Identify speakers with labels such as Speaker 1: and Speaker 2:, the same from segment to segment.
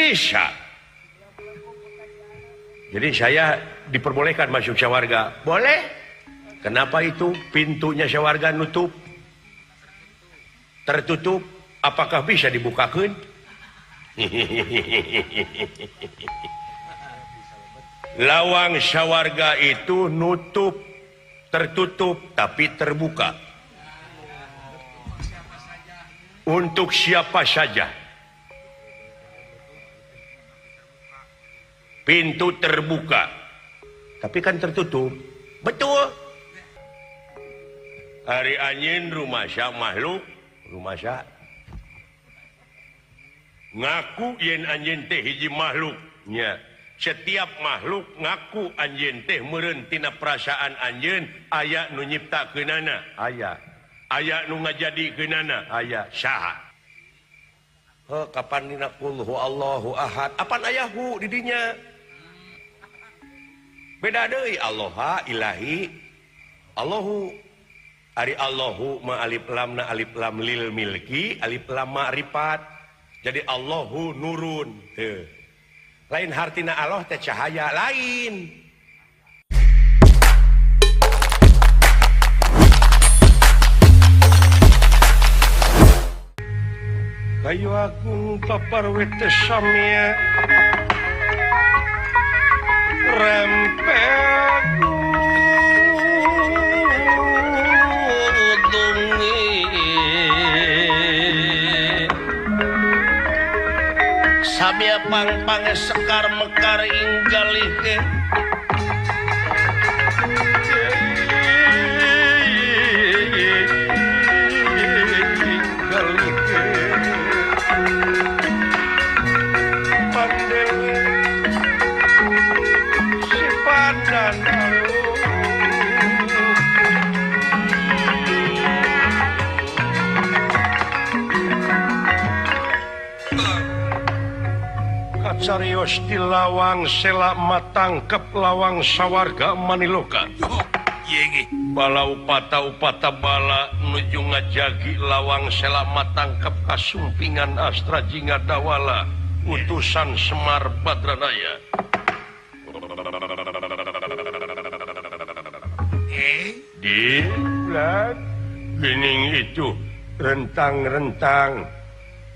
Speaker 1: Bisa. Jadi saya diperbolehkan masuk syawarga. Boleh. Kenapa itu pintunya syawarga nutup? Tertutup. Apakah bisa dibukakan? Lawang syawarga itu nutup, tertutup, tapi terbuka. Untuk siapa saja. Pintu terbuka, tapi kan tertutup. Betul. Hari anjing rumasa makhluk, rumasa ngaku yen anjeun teh hiji makhluknya. Setiap makhluk ngaku anjeun teh meureun tina perasaan anjeun aya nu nyiptakeunana, aya. Aya nu ngajadikeunana, aya. Saha? Heuh, kapan dina qul huwallahu ahad? Apan ayahu di dinya? Beda deui Allah ilahi Allahu. Ari Allahu ma alif lam na alif lam lil milki alif lam ma'rifat. Jadi Allahu nurun. Heuh. Lain hartina Allah teh cahaya lain. Kayu agung paparwete samya rempet
Speaker 2: samya pang-pange sekar mekar inggalih ke
Speaker 1: pandele si pandan kacarios di lawang selak matangkep lawang sawarga maniloka. Bala upata upata bala nuju ngajagi lawang selak matangkep kasumpingan astra jingga dawala utusan Semar Badranaya. Di gening itu rentang-rentang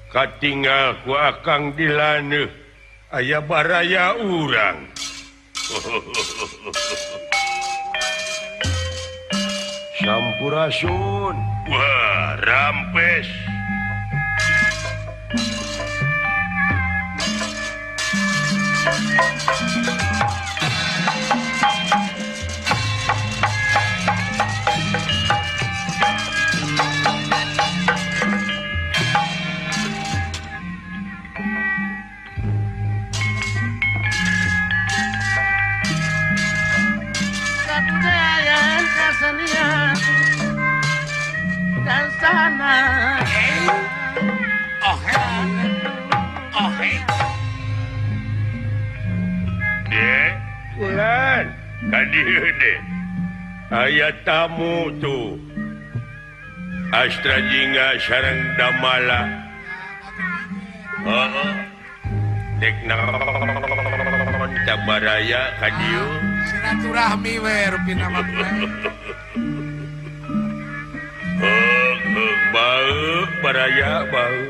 Speaker 1: katinggal ku akang dilaneuh aya baraya urang. Sampurasun. Wah, rampes.
Speaker 2: Dan sana. Oh, oh,
Speaker 1: dek, bulan, kadieu deh. Aya tamu tuh. Astra Jingga sareng Damala. Heeh. Dek naon cabaraya kadieu?
Speaker 3: Silaturahmi we rupina mah.
Speaker 1: Bau baraya bau.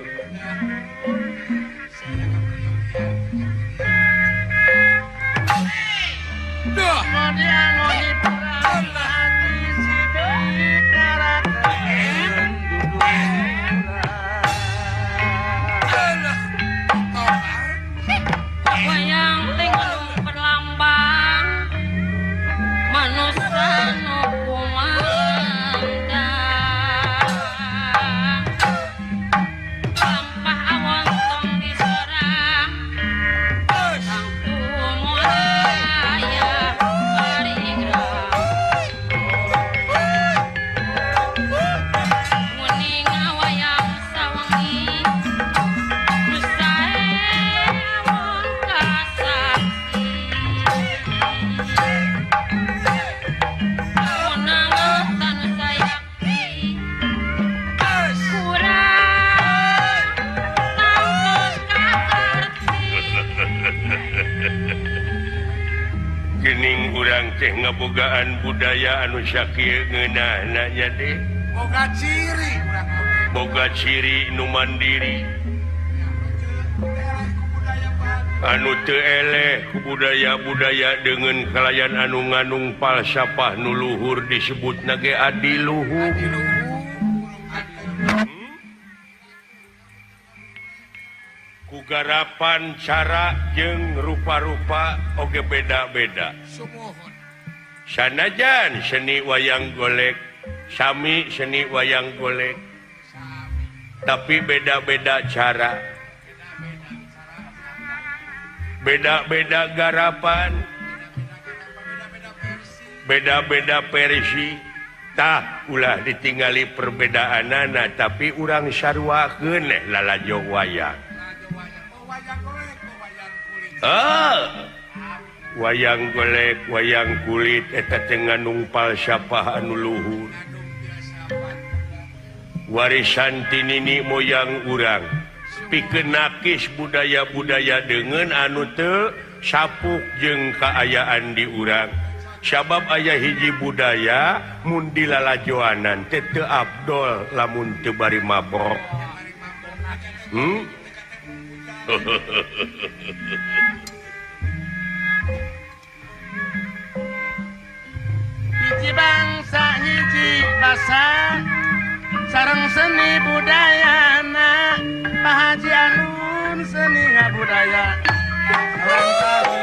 Speaker 1: Geuning urang teh ngabogaan budaya anu sakieu ngeunahna nya deh.
Speaker 3: Boga ciri urang
Speaker 1: boga ciri nu mandiri. Anu teu eleh ku budaya-budaya dengan kalayan anu nganung falsafah nu luhur disebutna ge adiluhur. Ku garapan cara jeung rupa-rupa oge beda-beda. Sanajan seni wayang golek sami seni wayang golek tapi beda-beda cara, beda-beda garapan, beda-beda versi. Tah ulah ditinggali perbedaanana tapi urang saruakeun leh lalajo wayang. Wayang golek, wayang kulit eta teh ngandung falsafah anu luhur. Warisan ti nini moyang urang. Pikeun nakis budaya-budaya dengan anu teu sapuk jeung kaayaan di urang. Sabab aya hiji budaya mun dilalajoanan teh teu abdol lamun teu bari mabok.
Speaker 4: Hiji bangsa hiji basa sareng seni budayana Pak Haji Anun seni ngabudaya sareng tari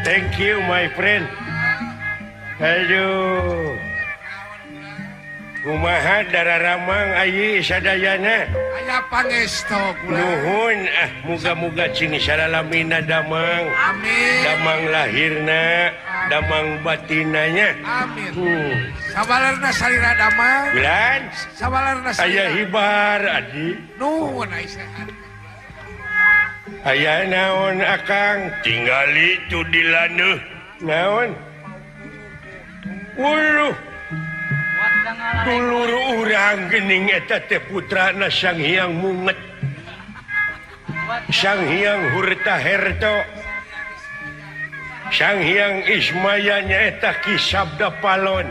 Speaker 1: Thank you my friend. Aduh. Kumaha dararamang ayi sadayana?
Speaker 3: Aya pangesto kula.
Speaker 1: Nuhun ah muga-muga cing salalamina damang.
Speaker 3: Amin.
Speaker 1: Damang lahirna, damang batinanya.
Speaker 3: Amin. Sabalerna salira damang.
Speaker 1: Bulan.
Speaker 3: Sabalerna salira.
Speaker 1: Aya hibar adi.
Speaker 3: Nuhun ai sehat.
Speaker 1: Aya naon akang tingali tu di laneuh naon uluh dulur urang geuning eta teh putrana Sang Hyang Munget Sang Hyang Hurtaherto Sang Hyang Ismaya nyaeta Ki Sabda Palon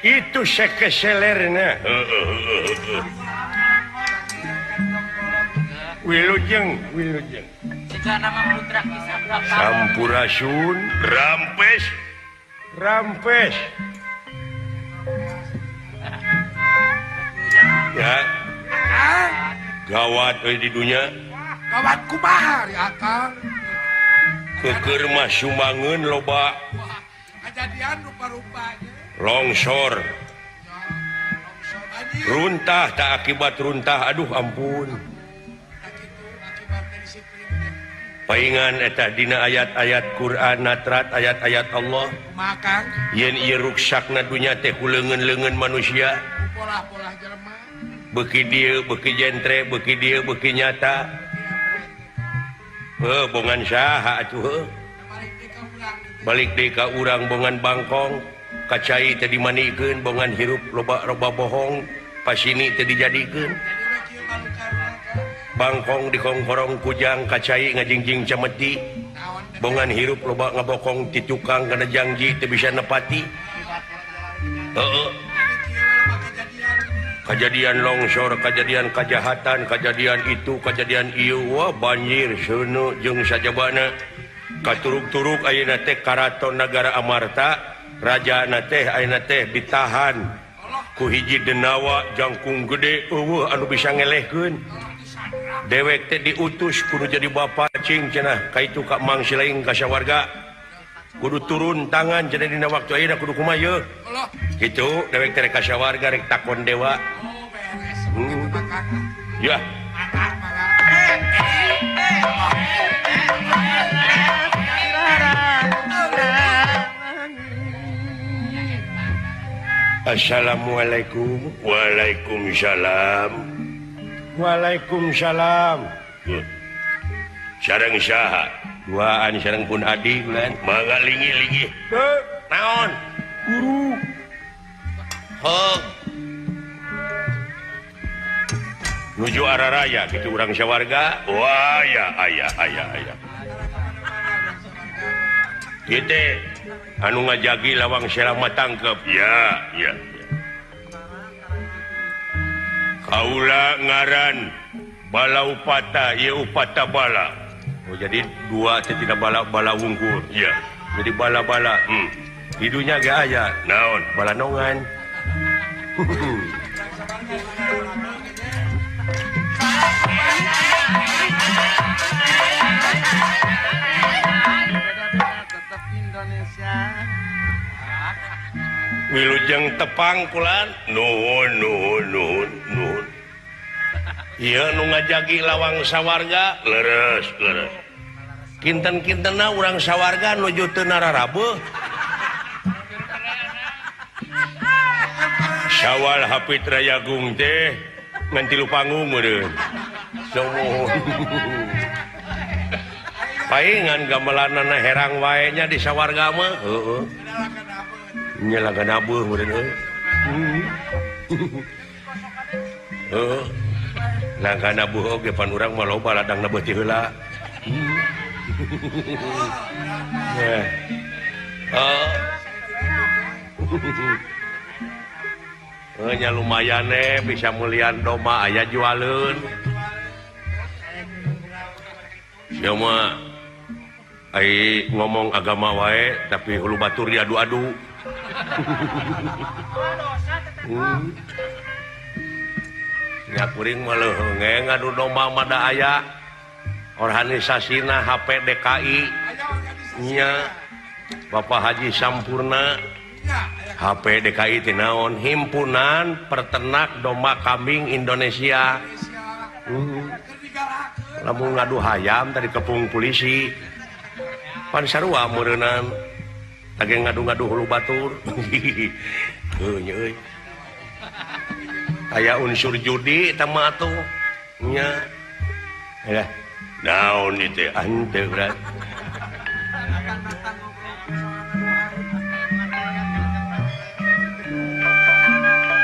Speaker 1: itu sekeselerna. Wilujeng, wilujeng. Sampurasun, rampes, rampes. Ya, gawat euy di dunya.
Speaker 3: Gawat kumaha ya Akang?
Speaker 1: Keukeur mah sumbangeun loba.
Speaker 3: Kajadian rupa-rupanya.
Speaker 1: Longsor. Runtah tak akibat runtah, aduh ampun. Paingan eta dina ayat-ayat Quran natrat ayat-ayat Allah.
Speaker 3: Makan.
Speaker 1: Yen ieu ruksakna dunya teh ku leungeun-leungeun manusia.
Speaker 3: Polah-polah jelema.
Speaker 1: Beuki dieu beuki jentre, beuki dieu beuki nyata. Heuh bongan saha atuh heuh. Balik deui ka urang bongan bangkong, kacai teh dimanikeun bongan hirup loba-loba bohong, pasini teh dijadikeun. Bangkong dikongkorong kujang kacai ngajingjing cemeti bongan hirup loba ngabokong ti tukang kana janji teu bisa nepati. Heeh. Kajadian longsor, kajadian kajahatan, kajadian itu, kajadian ieu, wah banjir seuneu jeung sajabana. Katuruk-turuk ayeuna teh karaton nagara Amarta, rajana teh ayeuna teh ditahan ku hiji denawa jangkung gede eueuh anu bisa ngelehkeun. Dewek teh diutus kudu jadi bapak cing cenah ka itu ka Mang Silaing ka sawarga. Kudu turun tangan cenah dina waktu ayeuna kudu kumaha yeuh. Kitu dewek teh ka sawarga rek takon dewa.
Speaker 3: Oh beres.
Speaker 1: Ya. Assalamualaikum. Waalaikumsalam. Waalaikumsalam. Sareng saha? Duaan sareng pun adi bulan. Mangga linggih-linggih. Naon? Guru. Hog. Nuju arah raya kitu urang sawarga. Wah ya aya aya aya. Ieu teh anu ngajagi lawang selama tangkep. Ya, ya, ya. Kaula ngaran bala upata, ieu upata bala. Oh, jadi dua teh tidak bala-bala wungkul. Ya. Jadi bala-bala. Hidunya ge aya. Naon? Bala nongan. Wilujeng tepang kulan. Nuhun nuhun nuhun nuhun. Ieu nu ngajagi lawang sawarga leres leres. Kinten-kintenna urang sawarga nuju teu nararabeuh. Sawal Hapit Rayagung teh ngan tilu panggung meureun. Sumuhun. Paingan gamelanana herang wae nya di sawarga mah. Heeh. Nya lagan abeuh meureun euy. Heeh. Lagan abeuh oge pan urang mah loba ladangna beuti heula. Heeh. Nya lumayan bisa mulian domba aya jualeun. Sia mah ai ngomong agama wae tapi hulu batur diadu-adu. Ya kuring mah leuheung ngadu domba mah da aya organisasina HP DKI nya Bapak Haji Sampurna. HP DKI teh naon? Himpunan Peternak Domba Kambing Indonesia. Lamun ngadu hayam tadi kepung polisi. Pan sarua meureunan lagi ngadu-ngadu hulu batur. Heuh nya euy. Aya unsur judi eta mah atuh nya. Lah naon ieu teh henteu berat.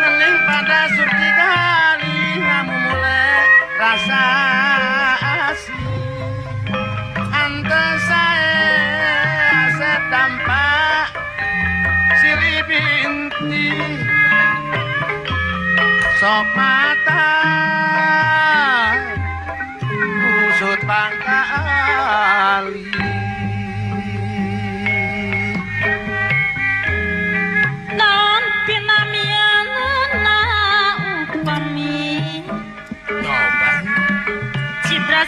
Speaker 4: Mening pada surti kali ngamumule rasa asih. Ante sae setampak siri binti sok mata usut pangkali.
Speaker 5: Non pinamianana upami citra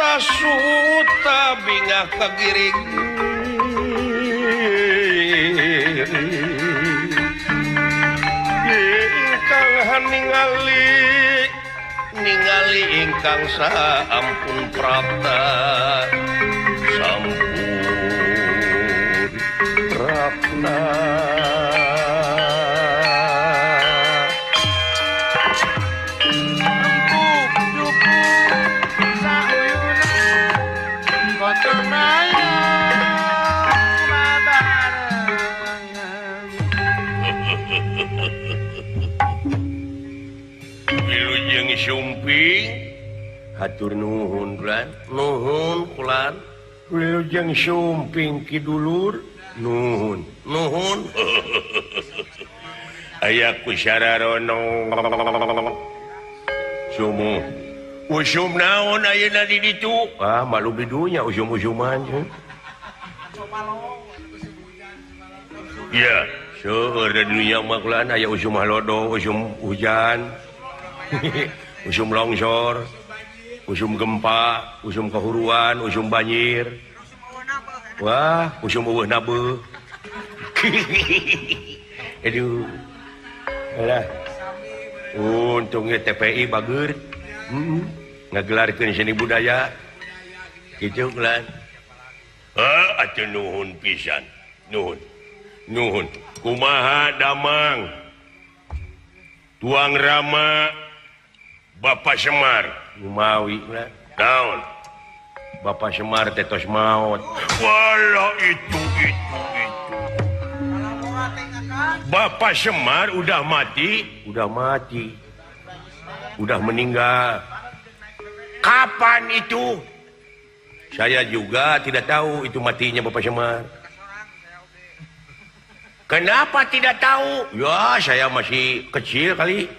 Speaker 2: Citra Suta bingah kagiring ingkang haningali ningali ingkang saampun prapta sampun prapta. Wilujeng sumping hatur nuhun kulan nuhun kulan wilujeng sumping ki dulur nuhun nuhun aya ku sararono sumu usum naon ayeuna di ditu ah malu bidunya usum-usuman ya seueur di dunya mah kulan aya usum halodo usum hujan usum longsor, usum gempa, usum kehuruan, usum banjir. Wah, usum eueuh nabeuh. Aduh. Alah. Untungnya TPI bager. Ngagelarkeun seni budaya. Kitu kulan. Ah, atuh nuhun pisan. Nuhun. Nuhun. Kumaha damang? Tuang Rama Bapak Semar Lumawi naon Bapak Semar teh tos maot. Walah itu Bapak Semar udah mati, udah meninggal. Kapan itu? Saya juga tidak tahu itu matinya Bapak Semar. Kenapa tidak tahu? Ya, saya masih kecil kali.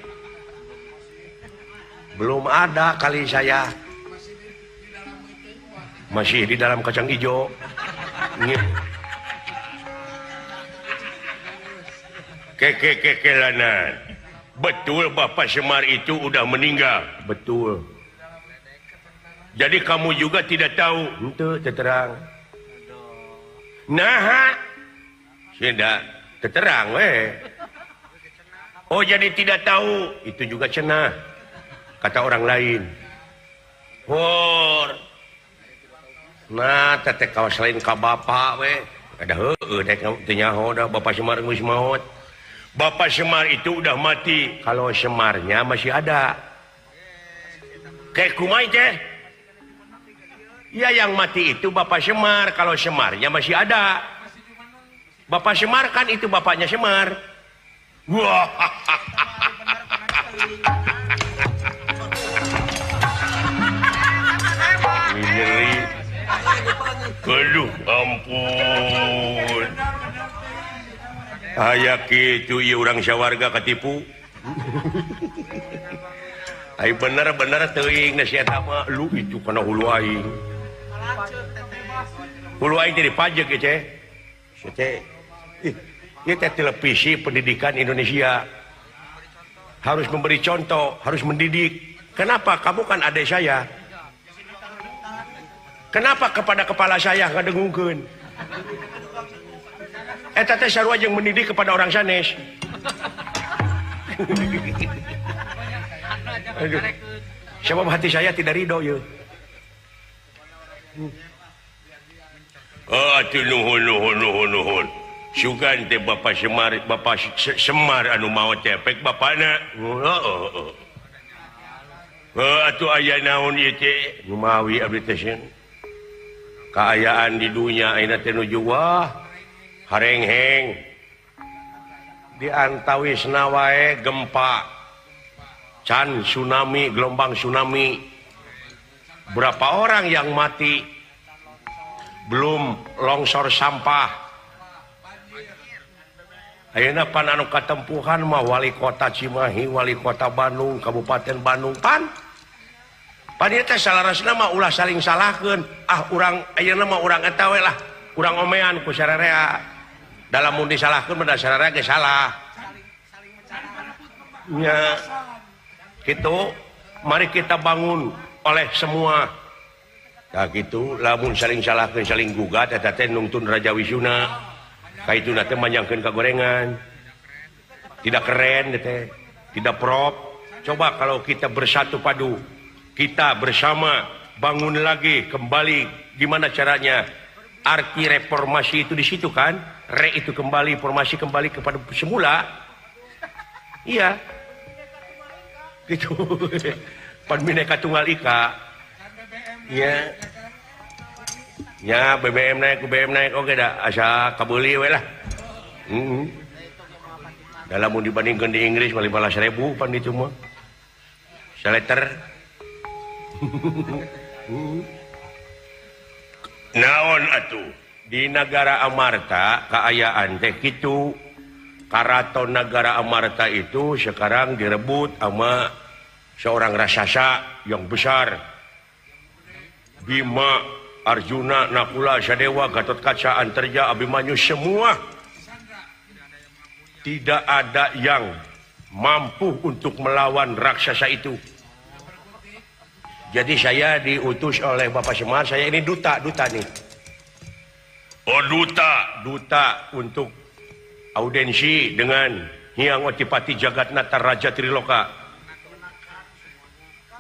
Speaker 2: Belum ada kali saya. Masih di dalam kacang hijau. Kekekekelanan. Betul Bapak Semar itu udah meninggal. Betul. Jadi kamu juga tidak tahu. Itu terang. Nah, tidak terang weh. Oh, jadi tidak tahu. Itu juga cenah. Kata orang lain. Hor. Nah, teteh kawas lain ka bapak we. Ada heueuh dek teu nyaho da Bapak Semar geus maot. Bapak Semar itu udah mati. Kalau Semarnya masih ada. Kayak kumaha teh? Ya yang mati itu Bapak Semar, kalau Semarnya masih ada. Bapak Semar kan itu bapaknya Semar. Wah. Nyeri. Aduh, ampun. Aya kitu ieu urang sawarga katipu. Ai bener-bener teuing na si eta mah lu itu kana hulu aing. Hulu aing jadi pajak ya, Ceh. Teh. Ih, ieu teh televisi pendidikan Indonesia. Harus memberi contoh, harus mendidik. Kenapa? Kamu kan adik saya. Kenapa kepada kepala saya ngadengungkeun? Eta teh sarua jeung mendidik kepada orang sanes. Aduh. Sebab hati saya tidak ridho ye. Oh, atuh nuhun nuhun nuhun nuhun. Sugan teh Bapak Semar, Bapak Semar anu maot teh pek bapana. Heeh. Heuh atuh aya naon ieu teh? Lumawi abdi teh sieun. Kaayaan di dunia ayeuna teh nuju wah harengheng. Di antawisna wae gempa. Can tsunami, gelombang tsunami. Berapa orang yang mati? Belum longsor sampah. Ayeuna pan anu katempuhan mah wali kota Cimahi, wali kota Bandung, Kabupaten Bandung pan. Pan ieu teh salarasna mah ulah saling salahkeun. Ah urang ayeuna mah urang eta we lah, urang omean ku sararea. Dalam mun disalahkeun mah da sararea ge salah. Nya. Gitu, mari kita bangun oleh semua.
Speaker 1: Tah kitu lamun saling salahkeun saling gugat eta teh nungtun Raja Wisuna. Kaituna teh manjangkeun ka gorengan. Tidak keren teh, tidak prop. Coba kalau kita bersatu padu, kita bersama bangun lagi kembali, gimana caranya? Arti reformasi itu di situ kan? Re itu kembali, formasi kembali kepada semula. Iya. Gitu. Pan Bhinneka Tunggal Ika. Iya. Ya BBM naik, BBM naik oke dah asa kabeuli we lah. Heeh. Dalam mun dibandingkan di Inggris 15.000 pan itu mah. Seleter. Naon atuh di negara Amarta kaayaan teh kitu. Karaton negara Amarta itu sekarang direbut sama seorang raksasa yang besar. Bima, Arjuna, Nakula, Sadewa, Gatotkaca, Antarja, Abimanyu, semua tidak ada yang mampu untuk melawan raksasa itu. Jadi saya diutus oleh Bapak Semar, saya ini duta nih. Oh duta untuk audiensi dengan Hyang Otipati Jagatnata Raja Triloka.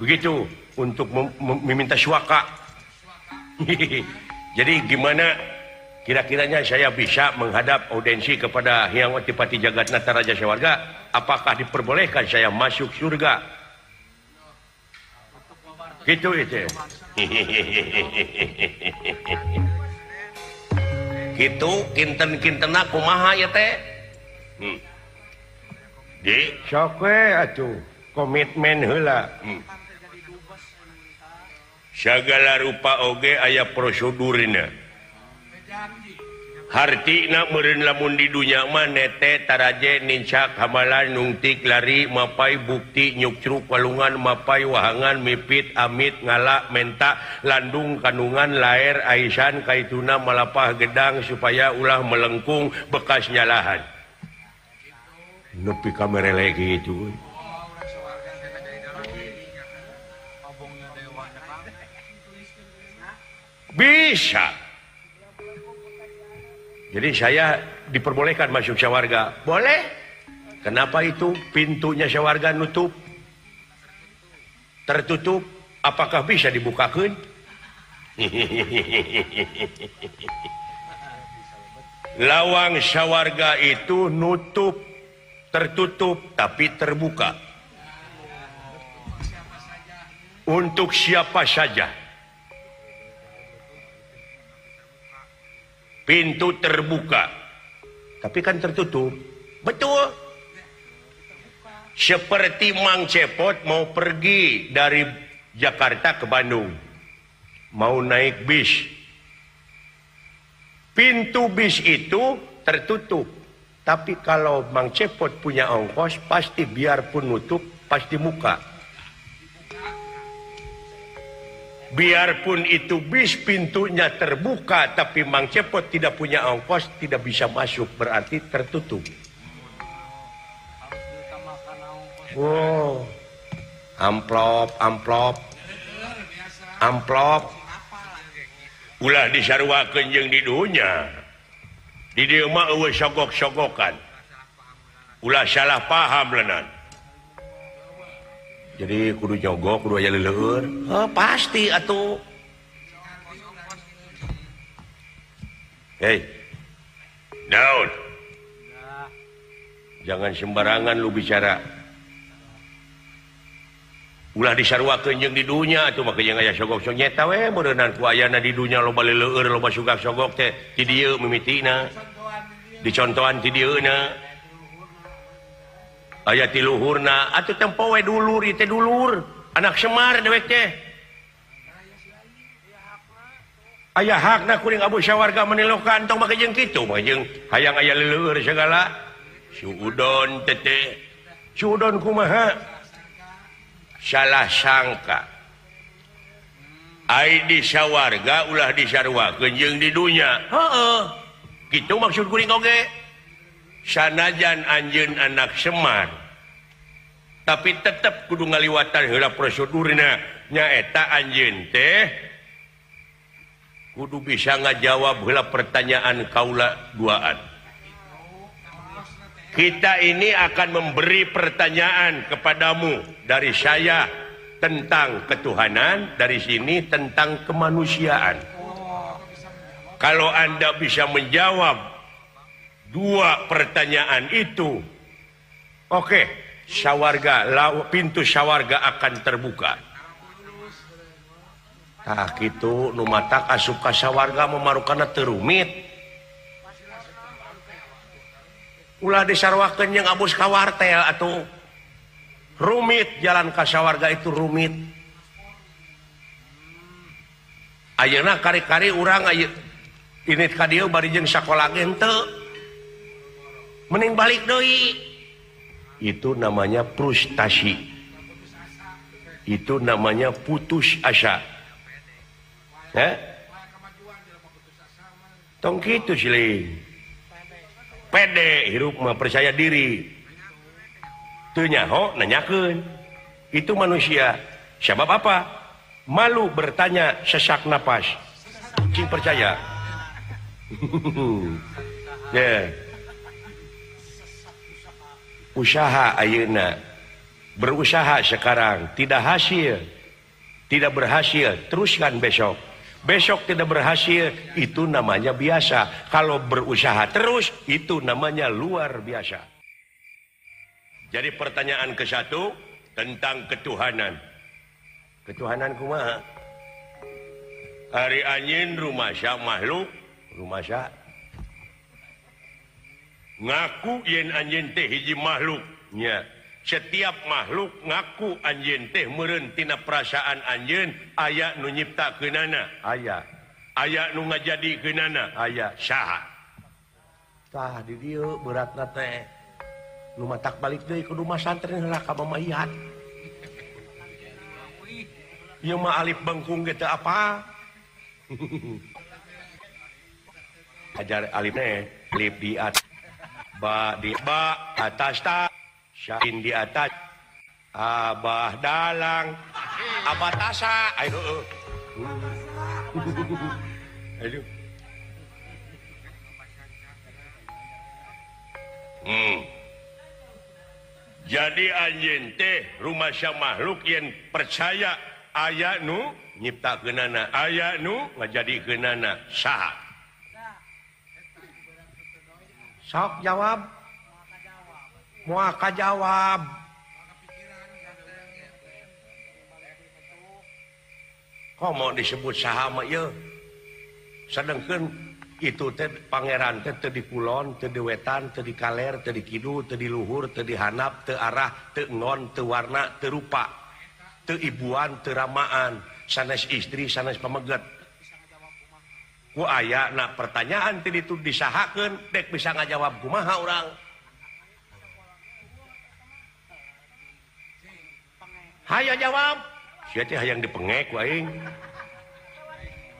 Speaker 1: Begitu untuk meminta suaka. Jadi gimana kira-kiranya saya bisa menghadap audiensi kepada Hyang Otipati Jagatnata Raja Sawarga? Apakah diperbolehkan saya masuk surga? Gitu itu. Gitu kinten-kintena kumaha ya teh? Di sok we atuh komitmen heula. Sagala rupa oge aya prosedurna. Hartina meureun lamun di dunya mah nete taraje nincak hamalan nungtik lari mapai bukti nyukcruk walungan mapai wahangan mipit amit ngala menta landung kandungan laer aisan kaituna malapah gedang supaya ulah melengkung bekas nyalahan. Nepi ka merele kitu. Bisa. Jadi saya diperbolehkan masuk syawarga. Boleh. Kenapa itu pintunya syawarga nutup? Tertutup. Apakah bisa dibukakan? Lawang syawarga itu nutup, tertutup, tapi terbuka. Untuk siapa saja. Pintu terbuka, tapi kan tertutup. Betul. Seperti Mang Cepot mau pergi dari Jakarta ke Bandung, mau naik bis. Pintu bis itu tertutup. Tapi kalau Mang Cepot punya ongkos, pasti biarpun nutup, pasti muka. Biarpun itu bis pintunya terbuka, tapi Mang Cepot tidak punya ongkos, tidak bisa masuk, berarti tertutup. Wow, amplop, amplop, amplop. Ulah disaruakeun jeung di dunya. Di dieu mah eueuh sogok-sogokan. Ulah salah paham lenan. Jadi kudu nyogok, kudu aya leleueur. Oh, pasti atuh. Hei. Daud. Jangan sembarangan lu bicara. Ulah disaruakeun jeung di dunya atuh mah jeung aya sogok-sogok nyeta we meureunan ku ayana di dunya loba leleueur, loba sugak-sogok teh ti dieu mimitina. Dicontohan ti dieuna. Aya ti luhurna atuh tempo we dulur ieu teh dulur anak Semar dewek teh aya hakna kuring Abu Syawarga menilokan tong make jeung kitu mah jeung hayang aya leleueur segala suudon teh suudon kumaha salah sangka ai di sawarga ulah disaruakeun jeung di dunya heeh kitu maksud kuring oge. Sanajan anjeun anak Semar tapi tetep kudu ngaliwatan heula prosedurna nyaeta anjeun teh Kudu bisa ngajawab heula pertanyaan kaula duaan. Kita ini akan memberi pertanyaan kepadamu dari saya tentang ketuhanan, dari sini tentang kemanusiaan. Kalau Anda bisa menjawab dua pertanyaan itu, oke, sawarga, pintu sawarga akan terbuka. Tah kitu nu matak asup ka sawarga memarukana teu rumit. Ulah disarwakeun jeung abus ka wartel atuh. Rumit jalan ka sawarga itu rumit. Ayeuna kari-kari urang init ka dieu bari jeung sakola ge henteu. Mending balik deui. Itu namanya frustasi. Itu namanya putus asa. Eh? Tong kitu siling. Pede hirup mah percaya diri. Teu nyaho nanyakeun. Itu manusia. Sebab apa? Malu bertanya, sesak napas. Cing percaya. Yeah. Usaha ayeuna. Berusaha sekarang tidak hasil. Tidak berhasil, teruskan besok. Besok tidak berhasil, itu namanya biasa. Kalau berusaha terus, itu namanya luar biasa. Jadi pertanyaan ke-1 tentang ketuhanan. Ketuhanan kumaha? Ari anjeun rumasa makhluk, rumasa ngaku yen anjeun teh hiji makhluk nya. Setiap makhluk ngaku anjeun teh meureun tina perasaan anjeun aya nu nyiptakeunana, aya. Aya nu ngajadikeunana, aya. Saha? Tah di dieu beratna teh. Nu matak balik deui kudu masantren heula ka mamahian. Ieu mah alif bengkung ge teu apa. Ajar alif teh, alif di atas, ba di ba atas ta. Syain di atas, abah dalang, abah tasa, ayo, aduh. Jadi anjeun teh rumasa makhluk yang percaya aya nu nyiptakeunana, aya nu ngajadikeunana, saha? Sok jawab. Moal kajawab. Kok mau disebut saha mah ieu? Sedengkeun itu teh pangeran teh teu di kulon, teu di wetan, teu di kaler, teu di kidul, teu di luhur, teu di handap, teu arah, teu ngon, teu warna, teu rupa, teu ibuan, teu ramaan, sanes istri, sanes pameget. Ku aya na pertanyaan teh ditu disahakeun, dek bisa ngajawab kumaha urang. Hayo jawab. Sia teh hayang dipengek ku aing.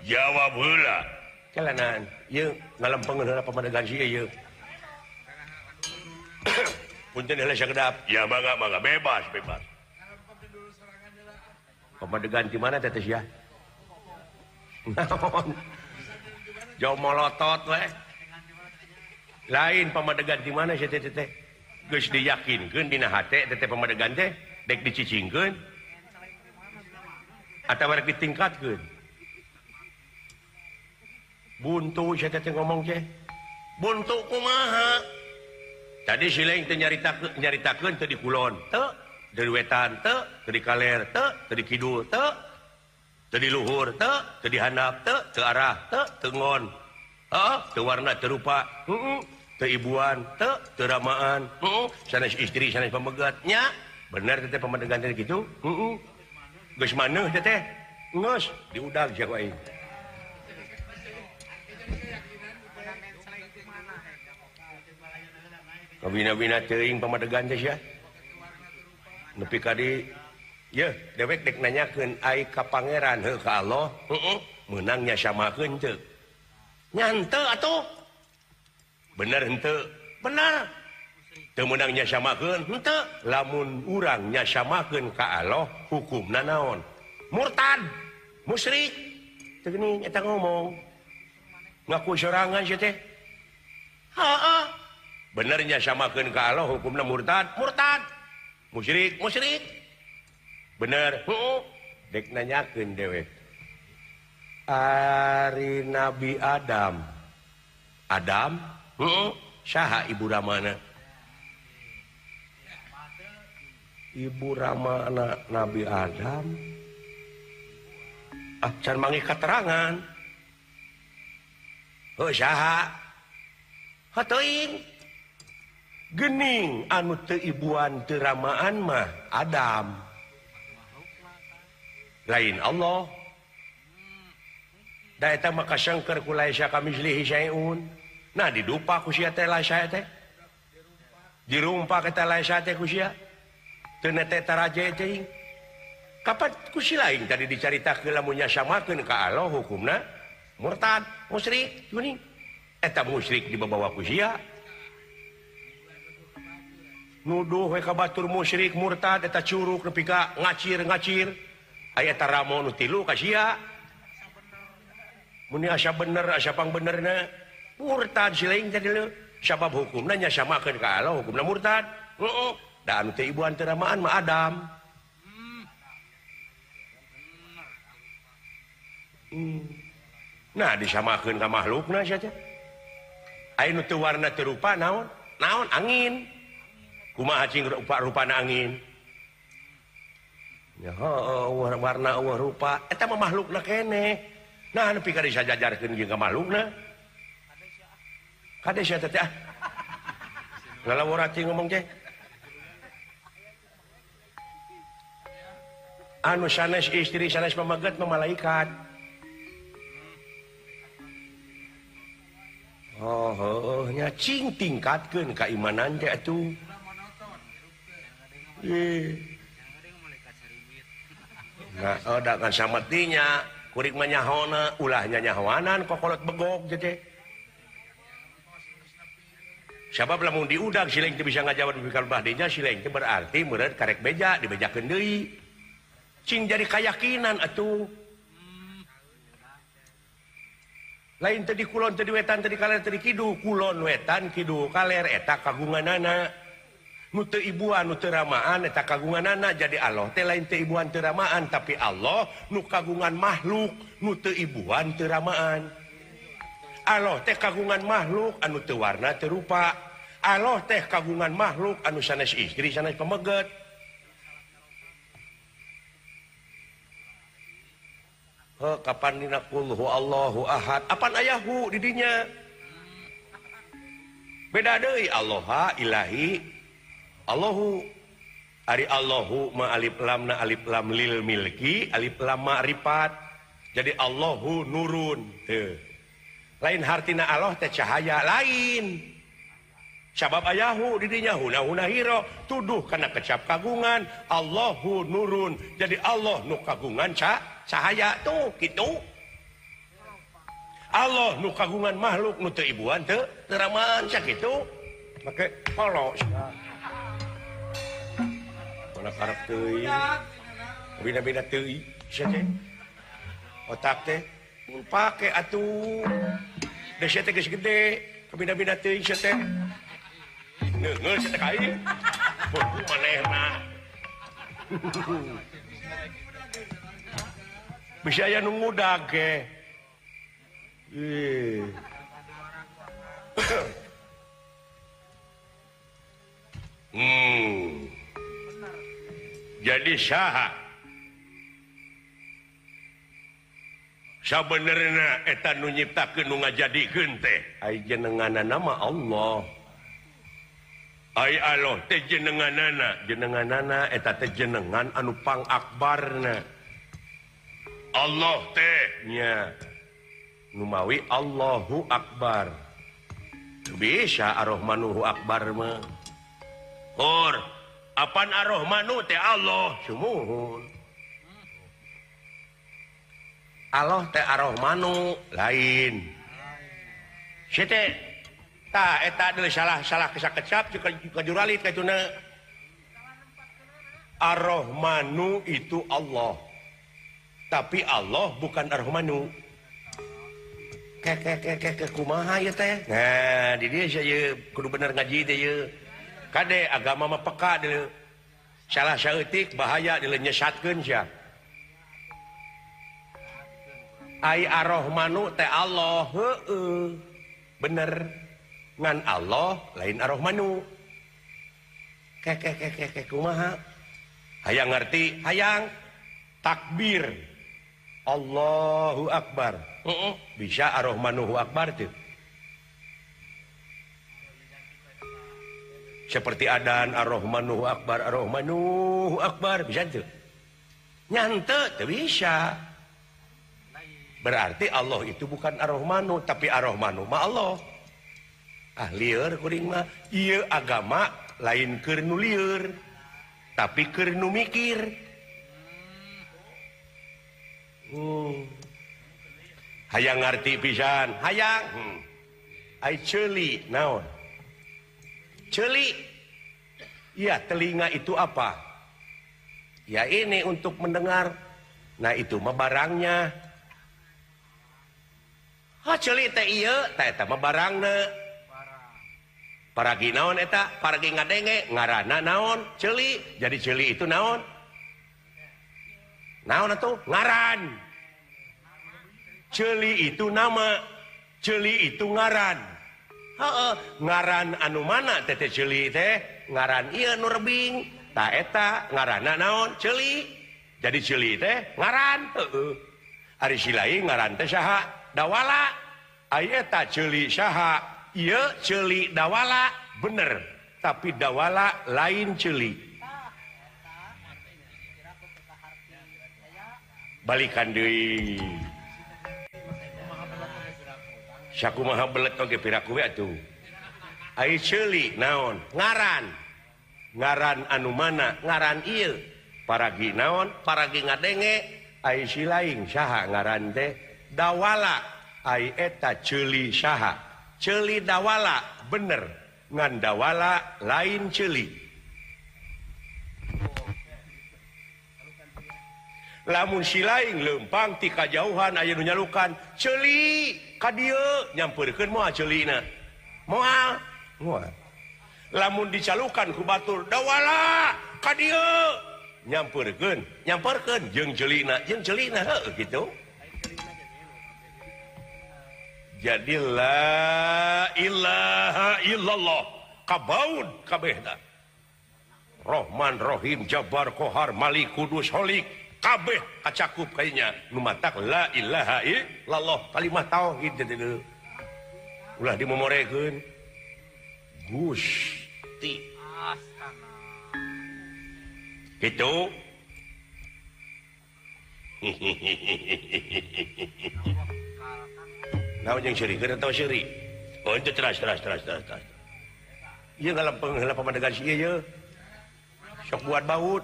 Speaker 1: Jawab heula. Calanan, ieu ngalempengeun heula pamadegan sia ieu. Punten heula sakedap. Ya mangga mangga bebas bebas. Pamadegan di mana teh sia? Naon? Jauh molotot we. Lain pamadegan di mana sia teh teh? Geus diyakinkeun dina hate teh pamadegan teh. Dek dicicingkeun atawa rek ditingkatkeun. Buntu sia teh ngomong teh. Buntu kumaha? Tadi si Leng teh nyaritakeun teu di kulon, teu, di wetan teu, teu di kaler teu, teu di kidul teu, teu di luhur teu, teu di handap teu, teu arah teu, teu ngon. Heeh, teu warna teu rupa, heeh, teu ibuan teu, teu ramaan, heeh, sanes istri sanes pamegat nya. Bener teh pamadegan teh kitu? Heeh. Geus maneuh teh teh. Geus diudag sia ku aing. Kabina-bina teuing pamadegan teh sia. Nepi ka di yeuh dewek dek nanyakeun ai ka pangeran heuh ka Allah, heeh, meunang nya samakeun teu. Nya henteu atuh. Bener henteu? Bener. Teu meunang nya samakeun henteu, lamun urang nya samakeun ka Allah hukumna naon? Murtad, musyrik. Teu geuning eta ngomong. Ngaku sorangan sia teh. Heeh. Benernya samakeun ka Allah hukumna murtad, murtad. Musyrik, musyrik. Bener. Heeh. Dek nanyakeun dewek. Ari Nabi Adam. Adam? Heeh. Saha ibu ramana? Ibu ramana Nabi Adam. Ah, can manggih katerangan. Heuh saha? Heuh gening anu teu ibuan teu ramaan mah Adam. Lain Allah. Da eta mah kasangker ku laisa kamislihi syai'un. Nah didupa ku sia teh laisa teh. Dirumpak eta laisa teh ku sia. Teu nete taraje teh. Kapan ku si lain tadi dicaritakeun lamun nyasamakeun ka Allah hukumna murtad, musyrik, geuning. Eta musyrik dibawa ku sia. Nuduh we ka batur musyrik murtad eta curug nepi ka ngacir-ngacir. Aya eta ramo nu tilu ka sia. Mun asa bener asa pangbenerna murtad si lain tadi leu. Sabab hukumna nyasamakeun ka Allah hukumna murtad. Heeh. Da anu teh ibuan teu ramaan mah Adam. Nah disamakeun ka makhlukna sia teh. Aya nu teu warna teu rupa naon? Naon angin. Kumaha cing rupa-rupana angin? Ya heuh warna eueuh rupa eta mah makhlukna keneh. Nah nepi ka disajajarkeun jeung ka makhlukna. Kade sia teh ah. Lalawora cing ngomong teh. Anu sanes istri sanes pameget mah malaikat. Oh, oh, nya cing tingkatkeun keimanan teh atuh. Nah, oh, da kan sametinya kurik mah nyahona ulah nyanyahoanan kokolot begog teh. Sabab lamun diudag si lain teu bisa ngajawab nepi ka bahdinya si lain teh berarti meureun karek beja dibejakeun deui. Cing jadi kayakinan atuh. Lain tadi kulon tadi wetan tadi kaler tadi kidul kulon wetan kidul kaler eta kagunganana nu teu ibuan nu teu ramaan eta kagunganana jadi Allah teh lain teu ibuan teu ramaan tapi Allah nu kagungan makhluk nu teu ibuan teu ramaan. Allah teh kagungan makhluk anu teu warna teu rupa. Allah teh kagungan makhluk anu sanes istri sanes pameget. Heh, kapan dina qul huwallahu ahad apan ayahu di dinya beda deui Allah ilahi Allahu ari Allahu ma alif lam na alif lam lil milki alif lam ma'rifat jadi Allahu nurun teu lain hartina Allah teh cahaya lain sabab ayahu di dinya huna huna hiro tuduh kana kecap kagungan Allahu nurun jadi Allah nu kagungan cahaya tuh gitu. Allah nu kagungan makhluk nu teu ibuan teu teraman sakitu make polo mana karep teuing beda-beda teuing sia teh otak teh mun pake atuh da sia teh geus gede kabina-bina teuing sia teh neungeul sia teh ka aing manehna bisa aya nu ngudag ge. Jadi saha sabenerna eta nu nyiptakeun nu ngajadikeun teh ai jenenganana mah Allah. Ai Allah teh jenenganana, jenenganana eta teh jenengan anu pangakbarna. Allah teh nya numawi Allahu Akbar. Teu bisa Ar-Rahmanuhu Akbar mah. Hor, apan Ar-Rahmanu teh Allah sumuhun. Allah teh Ar-Rahmanu lain. Si teh tah eta deui salah-salah kesakecap ka juralit ka ituna. Ar-Rahmanu itu Allah. Tapi Allah bukan Ar-Rahmanu. Kek kumaha ieu teh? Nah, di dieu sia kudu bener ngaji teh ieu. Kade agama mah peka deuleu. Salah saeutik bahaya deuleu nyesatkeun sia. Ai Ar-Rahmanu teh Allah, heueuh. Bener. Ngan Allah lain Ar-Rahmanu. Kek kumaha? Hayang ngerti, hayang takbir. Allahu Akbar. Bisa Ar-Rahmanuhu Akbar tuh. Seperti adan Ar-Rahmanuhu Akbar, Ar-Rahmanuhu Akbar, bisa tuh. Nyante teu bisa. Berarti Allah itu bukan Ar-Rahmanu, tapi Ar-Rahmanu mah Allah. Ah lieur kuring mah, ieu agama lain keur nu lieur, tapi keur nu mikir. Hayang ngarti pisan, hayang. Ai ceuli naon? Ceuli. Ya, telinga itu apa? Ya ini untuk mendengar. Nah itu mah barangnya. Ha ceuli teh ieu, teh eta mah barangna. Paragi naon eta? Paragi ngadenge, ngaranna naon? Ceuli. Jadi ceuli itu naon? Naon atuh? Ngaran. Ceuli itu nama, ceuli itu ngaran. Heeh, ngaran anu mana teh teh ceuli teh? Ngaran ieu nu rebing. Tah eta ngaranna naon? Ceuli. Jadi ceuli teh ngaran, heueuh. Ari si lain ngaran teh saha? Dawala. Ai eta ceuli saha? Ieu ceuli dawala, bener. Tapi dawala lain ceuli. Balikan deui. Sakumaha belet oge piraku we atuh. Ai ceuli naon? Ngaran. Ngaran anu mana? Ngaran ieu. Paragi naon? Paragi ngadenge. Ai si lain saha ngaran teh? Dawala. Ai eta ceuli saha? Ceuli dawala, bener. Ngan dawala lain ceuli. Lamun si lain leumpang ti kajauhan aya nu nyalukan ceuli ka dieu nyampeurkeun moal ceulina. Moal, moal. Lamun dicalukan ku batur dawala ka dieu nyampeurkeun, nyampeurkeun jeung ceulina heueuh kitu. Jadi la ilaha illallah kabaud kabehna. Rahman Rahim Jabbar Qahar Malik Kudus Holik kabeh kacakup kayaknya nu matak la ilaha illallah kalimah tauhid jadi ulah dimomorekeun Gusti gitu. Naon jeung seurikeun atawa seuri? Oh itu teras. Ieu ngalempeng heula pamadegan si ieu. Sok buat baut.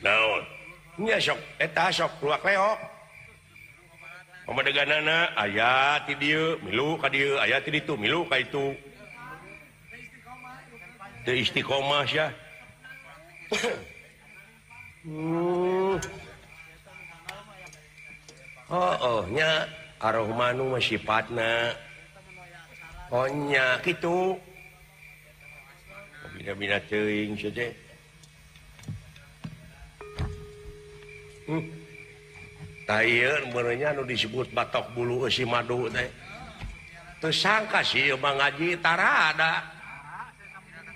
Speaker 1: Naon? Nya sok eta sok luak leok. Pamadeganana aya ti dieu milu ka dieu, aya ti ditu milu ka itu. Teu istiqomah sia. Oh, nya Ar-Rahmanu mah sifatna. Oh nya kitu. Bina-bina teuing sia teh. Tah ieu meureunnya nu disebut batok bulu eusi madu teh. Teu sangka sih ieu mah ngaji tarada.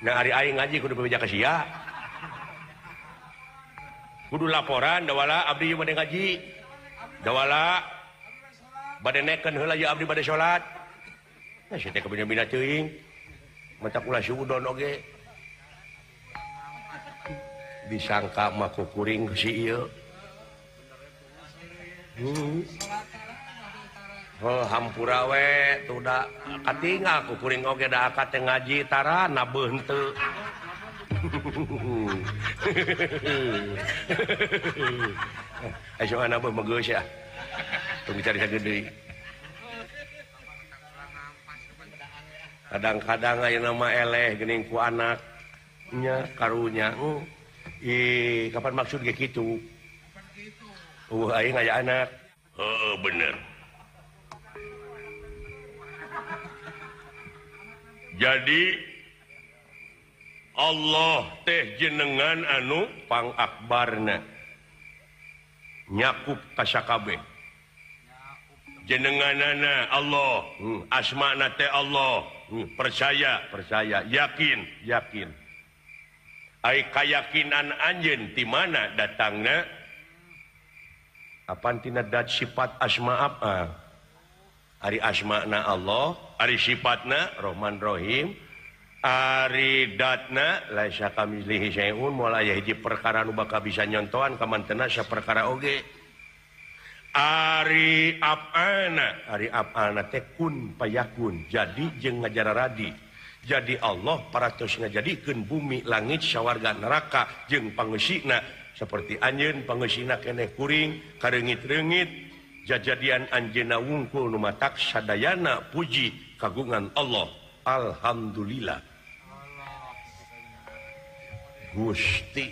Speaker 1: Nah ari aing ngaji kudu bebeja ka sia. Kudu laporan dawala abdi ieu bade ngaji. Dawala bade nekeun heula ieu abdi bade salat. Nah sia teh kabina-bina teuing. Matak ulah suudon oge. Disangka mah kukuring si ieu. Oh hampura we tuh da katingal kukuring oge da akad teh ngaji tara nabeuh henteu. Ayo nabeuh mah geus ya. Tong dicari sagedeui. Kadang-kadang ayeuna mah eleh geuning ku anak nya karunya. Ih, kapan maksud ge kitu? Aing aya anak. Heeh, bener. Jadi Allah teh jenengan anu pangakbarna nyakup kasakabeh. Jenenganana Allah, asmana teh Allah, percaya, percaya, yakin, yakin. Ai kayakinan anjeun ti mana datangna? Apan tina dat sifat asma apa? Ari asmana Allah, ari sifatna Rahman Rahim, ari datna laisa kamitslihi syai'un, moal aya hiji perkara nu bakal bisa nyontohan kamantena saperkara oge. Ari af'ana, ari af'ana teh kun payakun, jadi jeung ngajararadi. Jadi Allah paratos ngajadikeun bumi, langit, sawarga, neraka jeung pangeusina seperti anjeun pangeusina keneh kuring kareungit-reungit. Jajadian anjeunna wungkul nu matak sadayana puji kagungan Allah. Alhamdulillah. Gusti.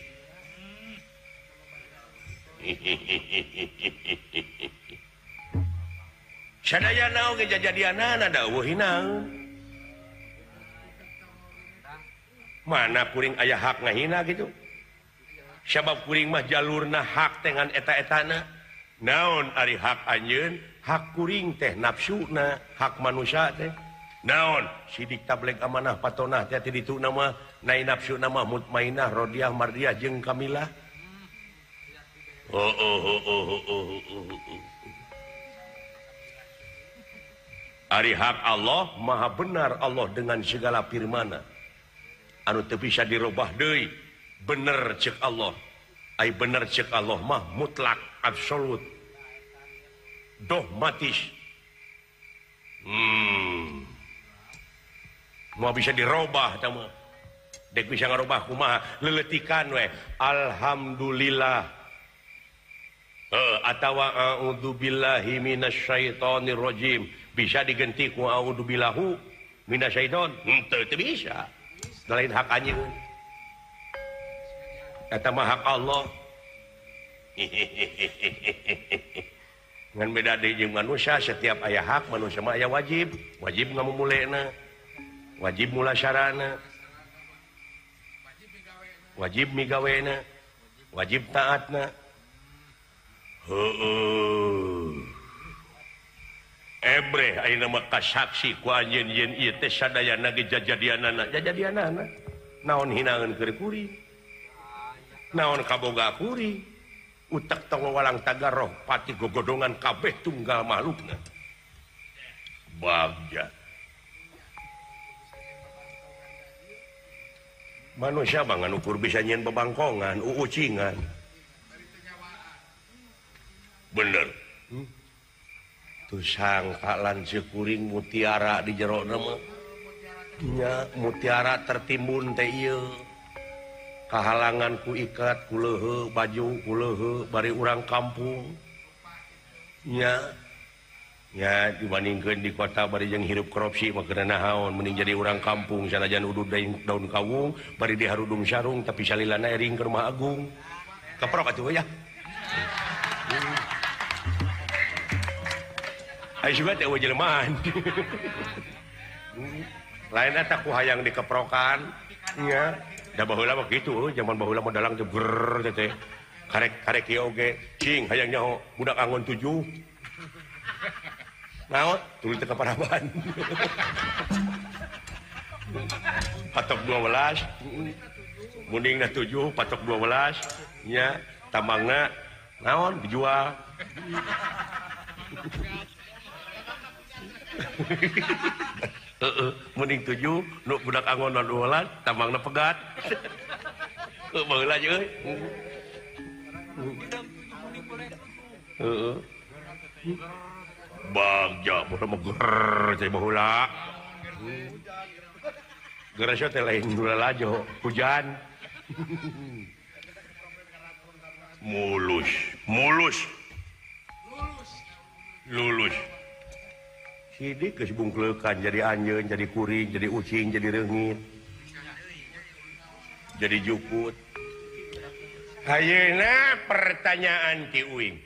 Speaker 1: Sadayana oge jajadianana da eueuh hinaeun. Mana kuring aya hak ngahina gitu. Sabab kuring mah jalurna hak teh ngan eta-etana. Naon ari hak anjeun? Hak kuring teh nafsuna, hak manusia teh. Naon sidik tableg amanah patonah teh ti ditu nama nai nafsuna mah mutmainah rodiah mardiah jeung kamilah. Oh oh oh oh oh oh. Ari hak Allah maha benar Allah dengan segala firmana. Anu teu bisa dirobah deui. Bener cek Allah. Ai bener cek Allah mah mutlak absolut dogmatis. Mau bisa dirobah tah mah. Dek bisa ngarobah kumaha leletikan we alhamdulillah. Atawa a'udzubillahi minasyaitonir rajim bisa digenti ku a'udzubillahu minasyaiton. Henteu teu bisa. Lain hak anjeun. Eta mah hak Allah. Ngan beda deui jeung manusia, setiap aya hak manusia mah aya wajib, wajib ngamumulena, wajib mulasarana, wajib migawena, wajib taatna. Heueuh. Ebreh ayeuna mah kasaksi ku anjeun yen ieu teh sadayana ge jajadianana, jajadianana. Naon hinaeun keur kuring? Naon kaboga kuring? Utak tong walang tagar roh pati gogodongan kabeh tunggal makhlukna. Bagja. Manusia mah ngan ukur bisa nyieun bebangkongan, uucingan. Bener. Tuh sangka lanceuk kuring mutiara di jero mah. Nya mutiara tertimbun teh ieu. Kahalangan ku ikat ku leuheuh baju ku leuheuh bari urang kampung nya nya dibandingkeun di kota bari jeung hirup korupsi mah geuna naon mending jadi urang kampung sanajan udud daun kawung bari diharudung sarung tapi salilana ering ke rumah agung keprok atuh ya. Ai sugan teh eueuh jelemahan. Lain eta ku hayang dikeprokan nya. Da baheula mah kitu, zaman baheula mah dalang teh ger teh. Karek-karek ieu oge, cing hayang nyaho budak angon 7. Naon? Tuluy teh ka paraban. Patok 12. Mundingna 7, patok 12 nya tambangna naon dijual. Heeh, mending 7 nu budak angon 12 tambangna pegat. Heuh baheula euy. Heeh. Bagja baheula mah ger teh baheula. Geura teh lain lalajo, hujan. Mulus, mulus. Lulus. Sidik geus bungkleukan jadi anjeun, jadi kuring, jadi ucing, jadi reungit. Jadi jukut. Ayeuna pertanyaan ti uing.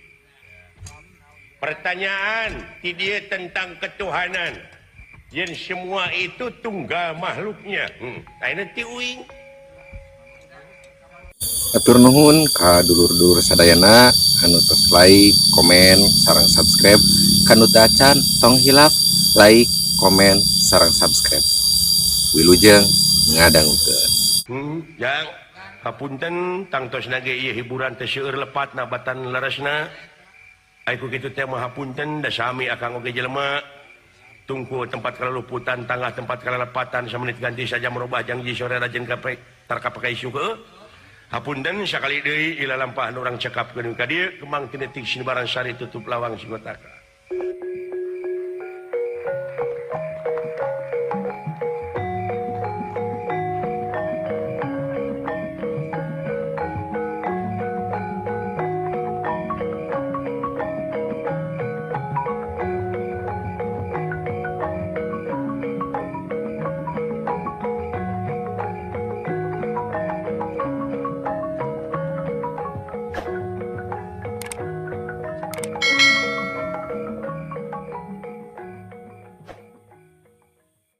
Speaker 1: Pertanyaan ti dieu tentang ketuhanan. Yen semua itu tunggal makhluknya. Ayeuna ti uing.
Speaker 6: Atur nuhun ka dulur-dulur sadayana anu tos like, komen, sareng subscribe. Kanu teu acan tong hilap like, komen, sareng subscribe. Wilujeng ngadangukeun.
Speaker 1: Jang, hapunten tangtosna ge ieu hiburan teh seueur lepatna batan leresna. Ai ku kitu teh mah hapunten da sami akang oge jelema. Tungku tempat kalaluputan, tangah tempat kalalepatan, samenit ganti saja merubah janji sore rajin kape tarka pakai isu ke. Hapunten sakali deui ila lampahan urang cekapkeun ka dieu kemang tinetik sinibaran sari tutup lawang sigotaka.